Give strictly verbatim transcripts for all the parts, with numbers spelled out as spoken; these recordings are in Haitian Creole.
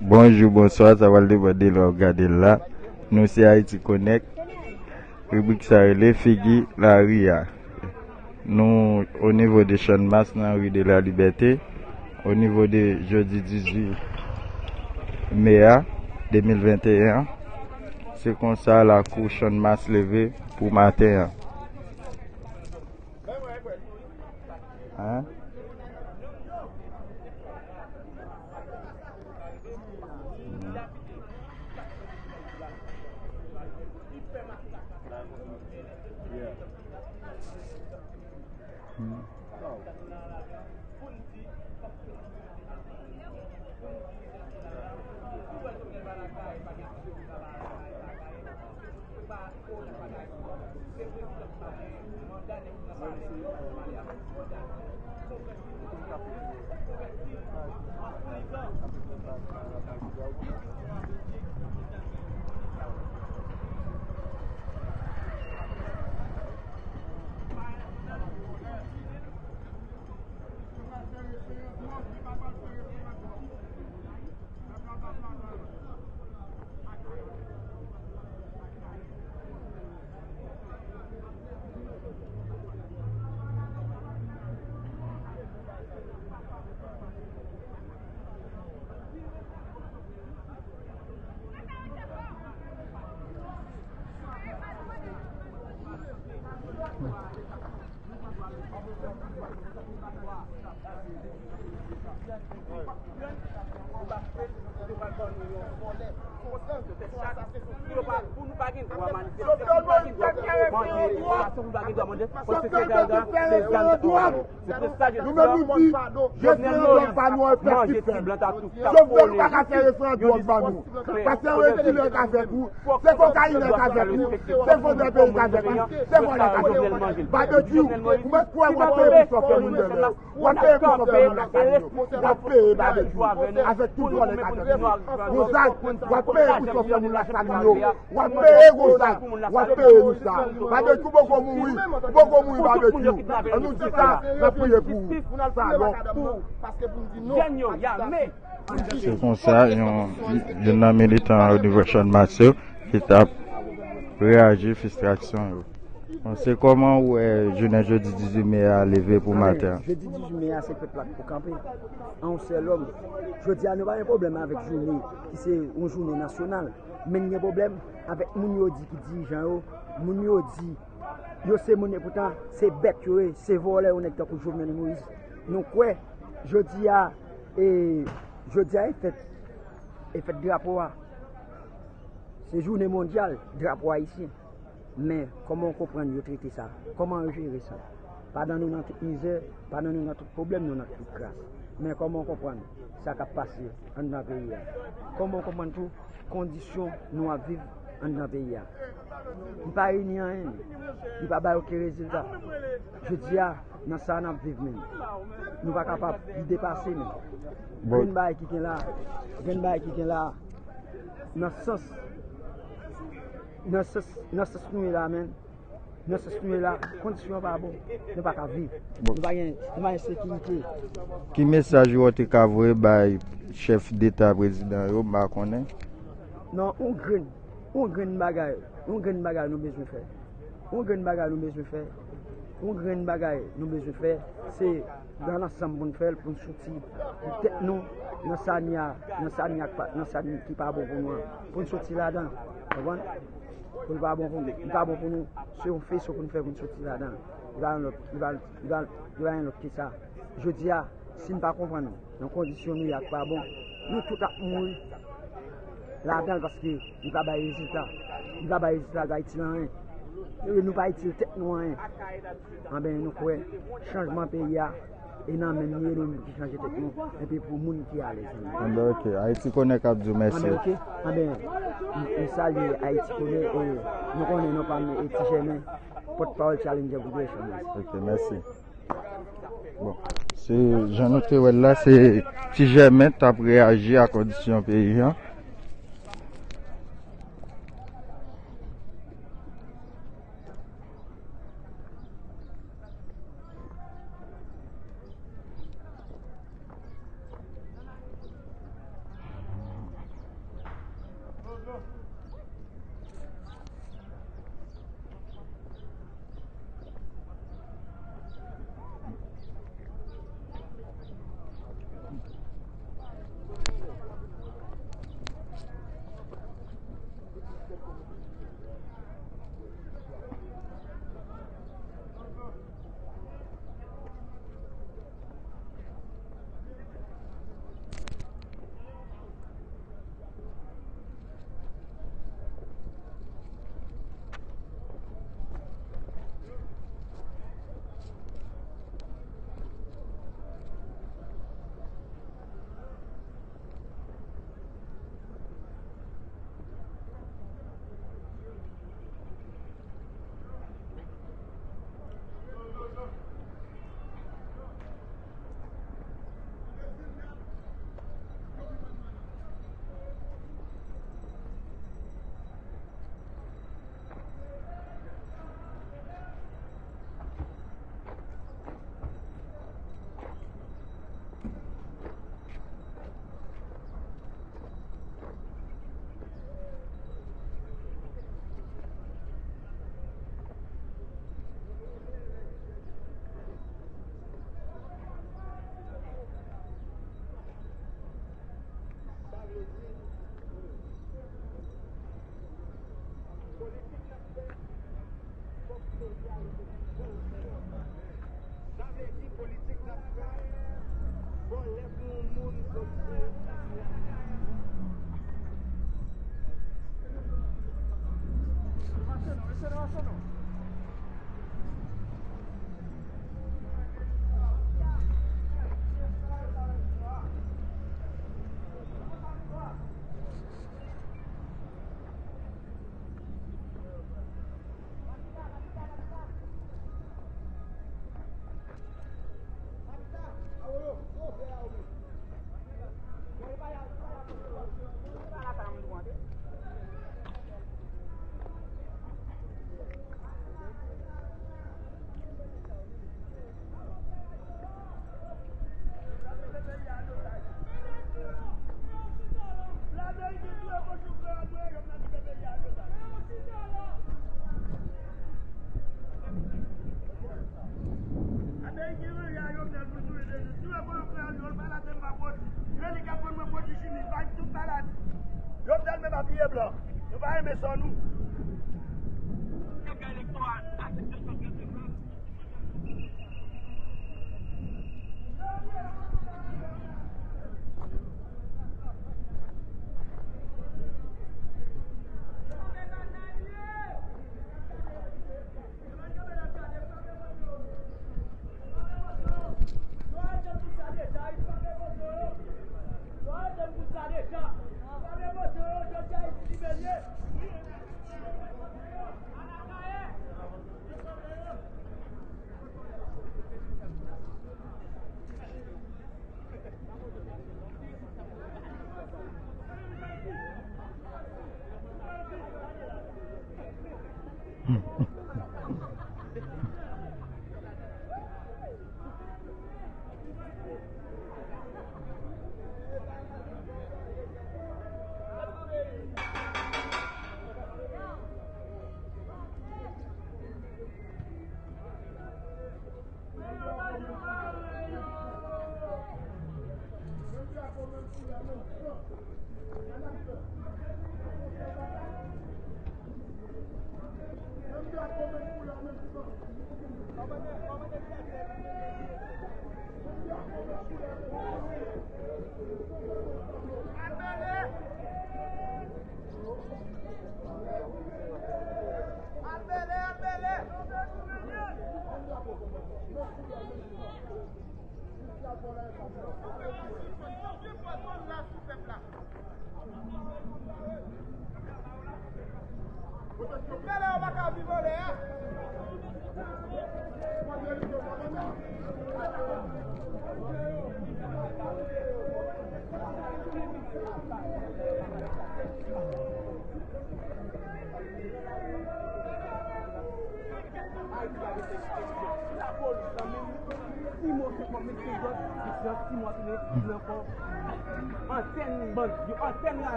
Bonjou, bonswa, sa pral depann de lè w ap gade l la. Nou se Haïti Connect. Ribrik sa rele Figi Lari a. Nou o nivo de Channmas nan Rue de la Liberté, o nivo de jodi dizuit me a de mil venteyen an. Se konsa lakou Channmas leve pou maten an. Hein? Jovenel Moïse manje ti blan ta tou. Jovenel ou pa ka fè referandòm ban nou. Paske yon ekilè k avèk ou, se kokayinè k avèk ou, se vòlè peyi k avèk ou, se vòlè k avèk ou. Babekyou, ou mèt kwè w ap peye pou sa w fè moun dèmen. W ap peye pou sa w fè moun lakay yo. W ap peye Babekyou avèk tout vòlè k avèk ou. Wozay, w ap peye pou sa w fè moun lakay yo. W ap peye Wozay, w ap peye nou sa. Babekyou poko mouri, poko mouri Babekyou. An nou di sa, n ap priye pou ou. Salòp. Jèn yo, y a men. Se konsa, yon, youn nan militan onivo Channmas yo ki t ap reyaji fristrasyon yo. Bon, se kòman ou wè jounen jodi dizuit me a leve pou maten an? Jodi dizuit me a, se pèp la ki pou kanpe. An yon sèl òm. Jodi a, nou pa gen pwoblèm avèk jounen ki se yon jounen nasyonal. Men n gen pwoblèm avèk moun yo di ki dirijan yo, moun yo di yo se moun, epoutan se bèt yo ye, se vòlè yo, nèg tankou Jovenel Moïse. Nou kwè, jodi a, e, jodi a e fèt, e fèt drapo a. Se jounen mondyal drapo ayisyen. Men, kòman w konprann yo trete sa? Kòman yo jere sa? Pandan nou nan tout mizè, pandan nou nan tout pwoblèm, nou nan tout kras. Men kòman w konprann sa k ap pase anndan peyi a? Kòman w konprann tou kondisyon nou ap viv anndan peyi a? Li pa reyini anyen, li pa bay okenn rezilta. Jodi a, nan sa n ap viv menm, nou pa kapab, li depase nou. Bon. Gen bagay ki gen la, gen bagay ki gen la, nan sans, nan sans, nan sans nou ye la menm. Nan sans nou ye la, kondisyon an pa bon. Nou pa ka viv. Bon. Nou pa gen, nou pa gen sekirite. Ki mesaj ou te ka voye bay chèf deta, prezidan yo, m pa konnen? Non, yon grenn, yon grenn bagay, yon grenn bagay nou bezwen fè. Yon grenn bagay nou bezwen fè. Yon grenn bagay nou bezwen fè, se nan ansanm pou n fè l, pou n soti pou tèt nou nan sa n ye a, nan sa n ye a k pa, nan sa n ki pa bon pou nou an. Pou n soti ladan, konprann? Pou l pa bon pou nou. Li pa bon pou nou. Se yon feso pou n fè pou n soti ladan. Li pa yon lòt, li pa, li pa, li pa yon lòt ke sa. Jodi a, si n pa konprann nan kondisyon nou ye a k pa bon, nou tout ap mouri ladan l paske li pa bay rezilta. Li pa bay rezilta, li pa itil anyen. E nou pa itil tèt nou anyen. Anben, nou kwè chanjman peyi a, e nan men nou ye, nou menm ki chanje tèt nou, epi pou moun ki alèz. Anben, ok. Ayiti Konèk ap di w mèsi. Anben, ok. Anben, m, m salye Ayiti Konèk, e nou konnen non pa m e Ti Jèmen, pòtpawòl Challenger Progression. Ok, mèsi. Bon, se jan nou te wè l la, se Ti Jèmen t ap reyaji a kondisyon peyi an.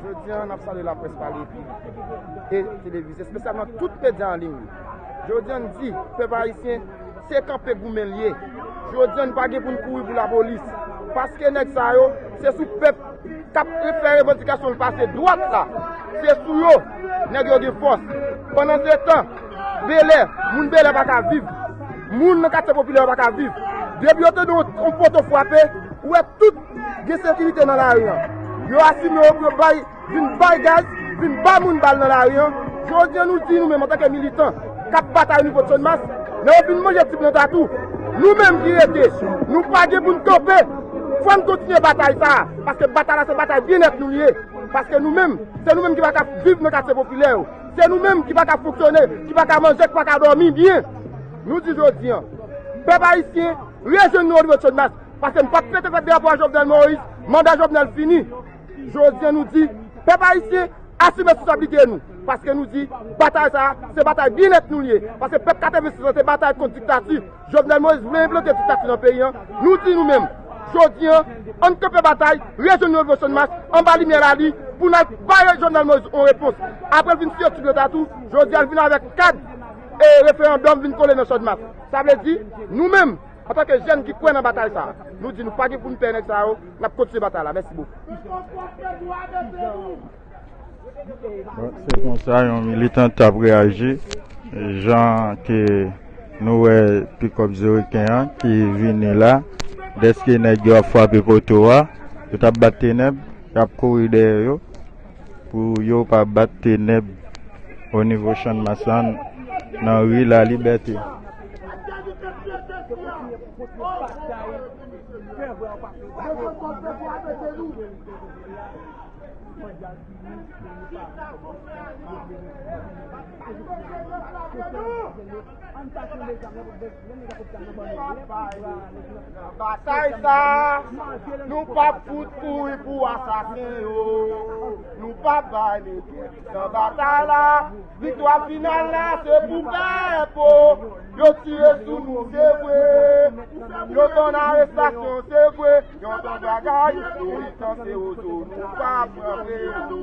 Jodi a, n ap salye laprès pale e televize, espesyalman tout medya an liy. Jodi a, n di, pèp ayisyen, se kanpe goumen l ye. Jodi a, n pa gen pou n kouri pou lapolis. Paske nèg sa yo, se sou pèp k ap fè revandikasyon l pase dwat la. Se sou yo, nèg yo gen fòs. Pandansetan, Bèlè, moun Bèlè pa ka viv. Moun nan katye popilè yo pa ka viv. Depi yo tande yon, yon poto frape, ou wè tout gen sekirite nan lari an. Yo asime yo pou yo bay, vin bay gaz, vin ba moun bal nan lari an. Jodi a nou di nou menm antanke militan k ap batay nivo Channmas, lè yo fin manje ti plant la tou, nou menm ki rete, nou pa gen pou n kanpe. Fò n kontinye batay sa a, paske batay la se batay byennèt nou li ye. Paske nou menm, se nou menm ki pa ka viv nan katye popilè yo. Se nou menm ki pa ka fonksyone, ki pa ka manje, ki pa ka dòmi byen. Nou di jodi a, pèp ayisyen, rejwenn nou onivo Channmas, paske n p ap fete fèt drapo a Jovenel Moïse, manda Jovenel fini. Jodi a nou di, pèp ayisyen, asime responsablite nou, paske nou di, batay sa a, se batay byennèt nou li ye, paske pèp katrevensis lan te batay kont diktati. Jovenel Moïse vle enplante diktati nan peyi an. Nou di nou menm, jodi a, ann kanpe batay, rejwenn nou onivo Channmas, anba limyè lali, pou n al bay Jovenel Moïse yon repons. Apre l fin siyen tout leta tou, jodi a l vin avèk kad e referandòm vin kole nan Channmas. Sa vle di, nou menm, antanke jèn ki kwè nan batay sa a, nou di nou pa gen pou n pè nèg sa yo, n ap kontinye batay la. Mèsi bokou. Bon, se konsa yon militan t ap reyaji, jan ke nou wè pikòp Zeriken an ki vini la, dèske nèg yo ap frape poto a, yo t ap bat tenèb, y ap kouri dèyè yo pou yo pa bat tenèb o nivo Channmas lan nan ri Lalibète. Batay sa a, nou p ap fout kouri pou asasen yo. Nou p ap bay lègè nan batay la. Viktwa final la, se pou pèp yo. Yo tire sou nou, se vre. Yo ban n arestasyon, se vre. Yon bann bagay, militan se wozo, nou pa pran prezon.